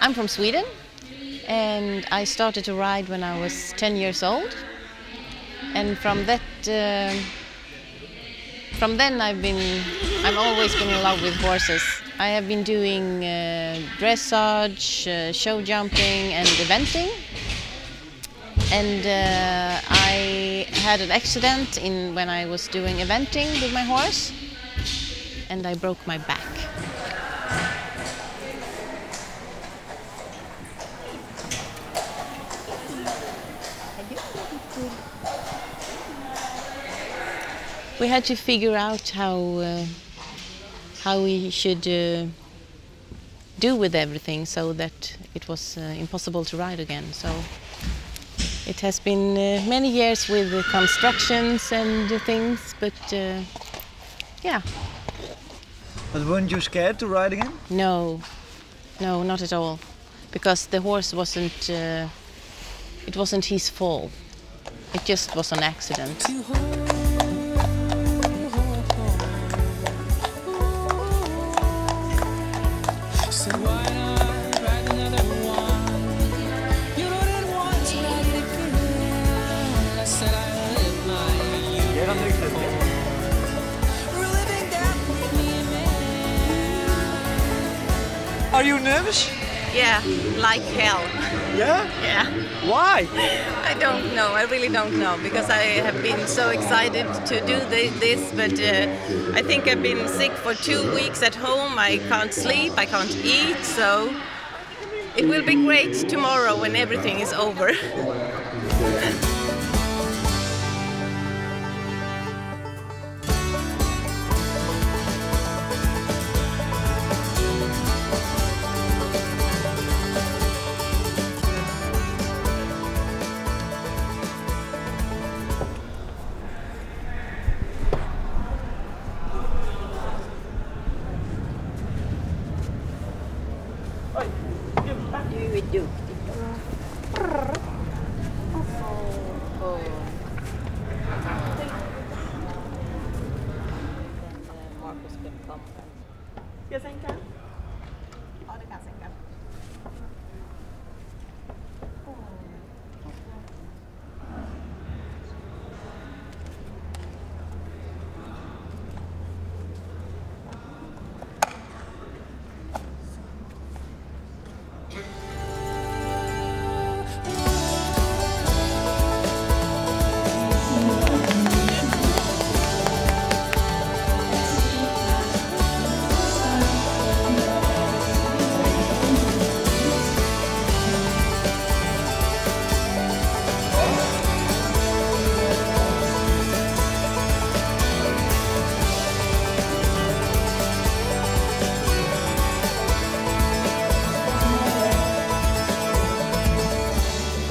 I'm from Sweden and I started to ride when I was 10 years old. And from that from then I've been I've always been in love with horses. I have been doing dressage, show jumping and eventing. And I had an accident in when I was doing eventing with my horse and I broke my back. We had to figure out how how we should do with everything so that it was impossible to ride again. So it has been many years with the constructions and things, but yeah. But weren't you scared to ride again? No, no, not at all, because the horse wasn't. It wasn't his fault. It just was an accident. Are you nervous? Yeah, like hell. Yeah? Yeah. Why? I don't know. I really don't know because I have been so excited to do this, but I think I've been sick for 2 weeks at home. I can't sleep, I can't eat, so it will be great tomorrow when everything is over. Du är duktig. Ska jag sänka? Ja, du kan sänka.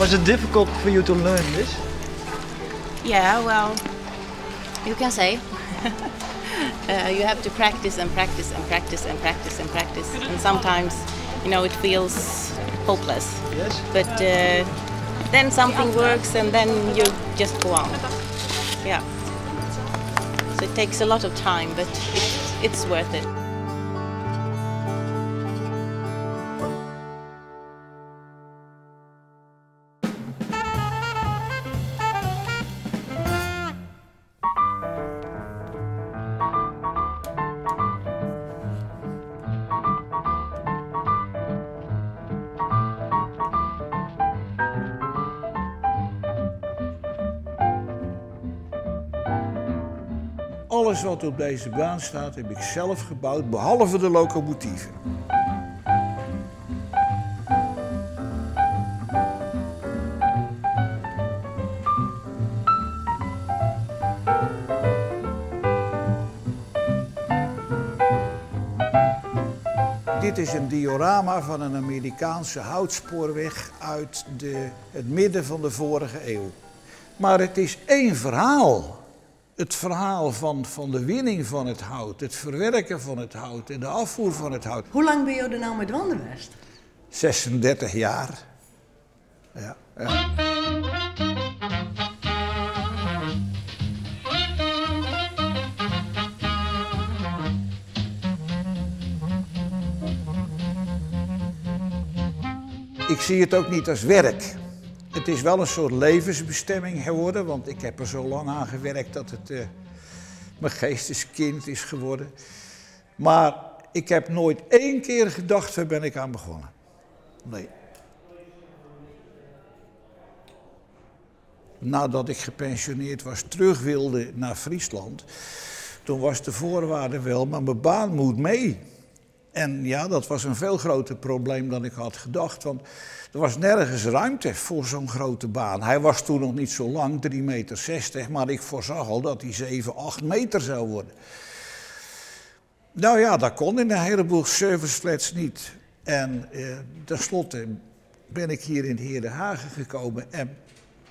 Was it difficult for you to learn this? Yeah, well, you can say. You have to practice and practice and practice and practice and practice. And sometimes, you know, it feels hopeless. Yes. But then something works and then you just go on. Yeah. So it takes a lot of time, but it's worth it. Alles wat op deze baan staat heb ik zelf gebouwd, behalve de locomotieven. Dit is een diorama van een Amerikaanse houtspoorweg uit het midden van de vorige eeuw. Maar het is één verhaal. Het verhaal van de winning van het hout, het verwerken van het hout en de afvoer van het hout. Hoe lang ben je er nou met wandelen geweest? 36 jaar. Ja, ja. Ik zie het ook niet als werk. Het is wel een soort levensbestemming geworden, want ik heb er zo lang aan gewerkt dat het uh, mijn geesteskind is geworden. Maar ik heb nooit één keer gedacht, waar ben ik aan begonnen? Nee. Nadat ik gepensioneerd was, terug wilde naar Friesland, toen was de voorwaarde wel, maar mijn baan moet mee. En ja, dat was een veel groter probleem dan ik had gedacht. Want er was nergens ruimte voor zo'n grote baan. Hij was toen nog niet zo lang, 3,60 meter, maar ik voorzag al dat hij 7, 8 meter zou worden. Nou ja, dat kon in een heleboel serviceflats niet. En eh, tenslotte ben ik hier in Heerdehagen gekomen. En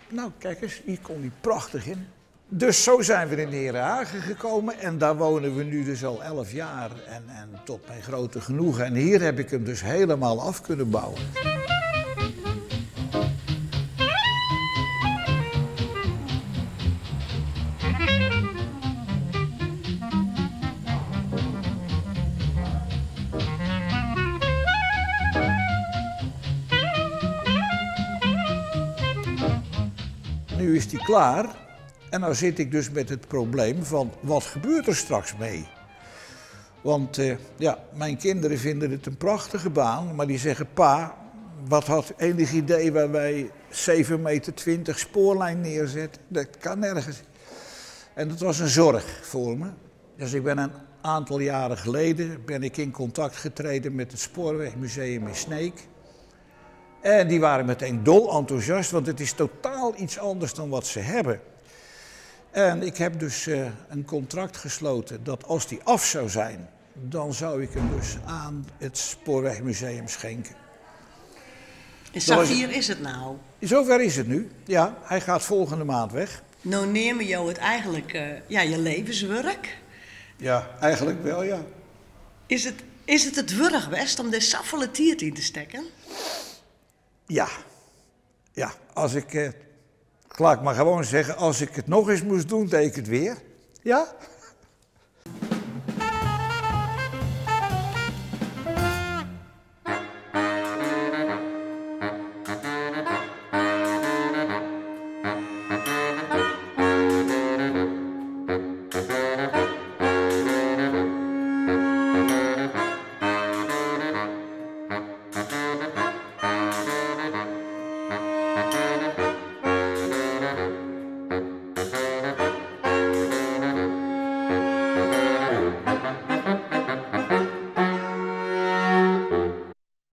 nou, kijk eens, hier kon hij prachtig in. Dus zo zijn we in Heerdehagen gekomen en daar wonen we nu dus al 11 jaar. En, en tot mijn grote genoegen. En hier heb ik hem dus helemaal af kunnen bouwen. Nu is die klaar. En nou zit ik dus met het probleem van wat gebeurt er straks mee? Want eh, ja, mijn kinderen vinden het een prachtige baan, maar die zeggen: Pa, wat had enig idee waar wij 7,20 meter spoorlijn neerzetten? Dat kan nergens. En dat was een zorg voor me. Dus ik ben een aantal jaren geleden ben ik in contact getreden met het Spoorwegmuseum in Sneek. En die waren meteen dol enthousiast, want het is totaal iets anders dan wat ze hebben. En ik heb dus uh, een contract gesloten dat als die af zou zijn, dan zou ik hem dus aan het Spoorwegmuseum schenken. En zover is het nou? Zover is het nu, ja. Hij gaat volgende maand weg. Nou nemen jou het eigenlijk uh, ja, je levenswerk? Ja, eigenlijk wel, ja. Is het is het, het wurg west om de saffele tiert in te stekken? Ja. Ja, als ik, eh, laat ik maar gewoon zeggen, als ik het nog eens moest doen, deed ik het weer. Ja?